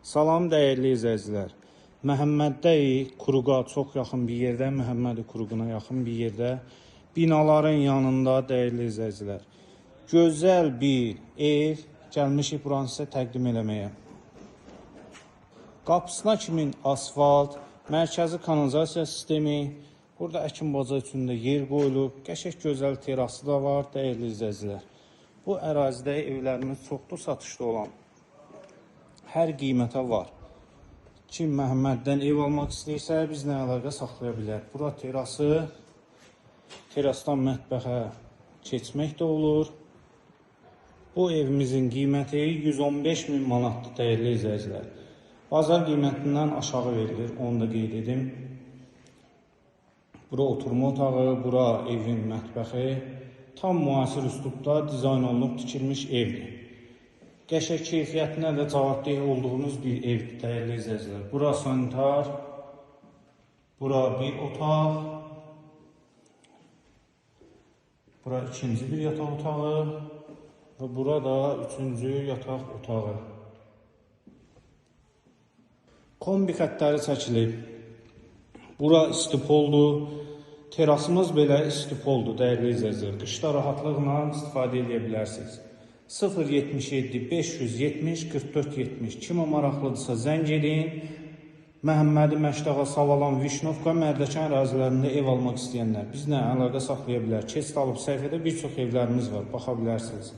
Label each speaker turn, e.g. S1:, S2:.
S1: Salam dəyərli izləyicilər. Məhəmməddə Kuruqa çox yaxın bir yerdə, Məhəmmədi Kuruquna yaxın bir yerdə, binaların yanında dəyərli izləyicilər. Gözəl bir ev gəlmişik buranı sizə təqdim eləməyə. Qapısına kimin asfalt, mərkəzi kanalizasiya sistemi, burada əkin baca üçün də yer qoyulub, qəşəng gözəl terası da var dəyərli izləyicilər. Bu ərazidə evlərimiz çoxdur satışda olan. Hər qiymətə var. Kim Məhəmməddən ev almaq istəyirsə, bizlə əlaqə saxlaya bilər. Bura terası, terasdan mətbəxə keçmək də olur. Bu evimizin qiyməti 115 min manatdır dəyərli izləyicilər. Bazar qiymətindən aşağı verilir, onu da qeyd edim. Bura oturma otağı, bura evin mətbəxi. Tam müasir üslubda dizayn olunub tikilmiş evdir. Qəşəng keyfiyyətinə də cavabdeh olduğumuz bir evdir, dəyərli izləyicilər. Bura sanitar, bura bir otaq, bura ikinci bir yataq otağı və bura da üçüncü yataq otağı. Kombi xəttləri çəkilib. Bura istipoldur. Terasımız belə istipoldur, dəyərli izləyicilər. Qışda rahatlıqla istifadə edə bilərsiniz. 077 570 44 70. Kimə maraqlıdırsa zəng edin. Məhəmmədi Məşdağa, Savalan, Vişnovka, Mərdəkan ərazilərində ev almaq istəyənlər bizlə əlaqə saxlaya bilər. Keçid alıb səhifədə bir çox evlərimiz var, baxa bilərsiniz.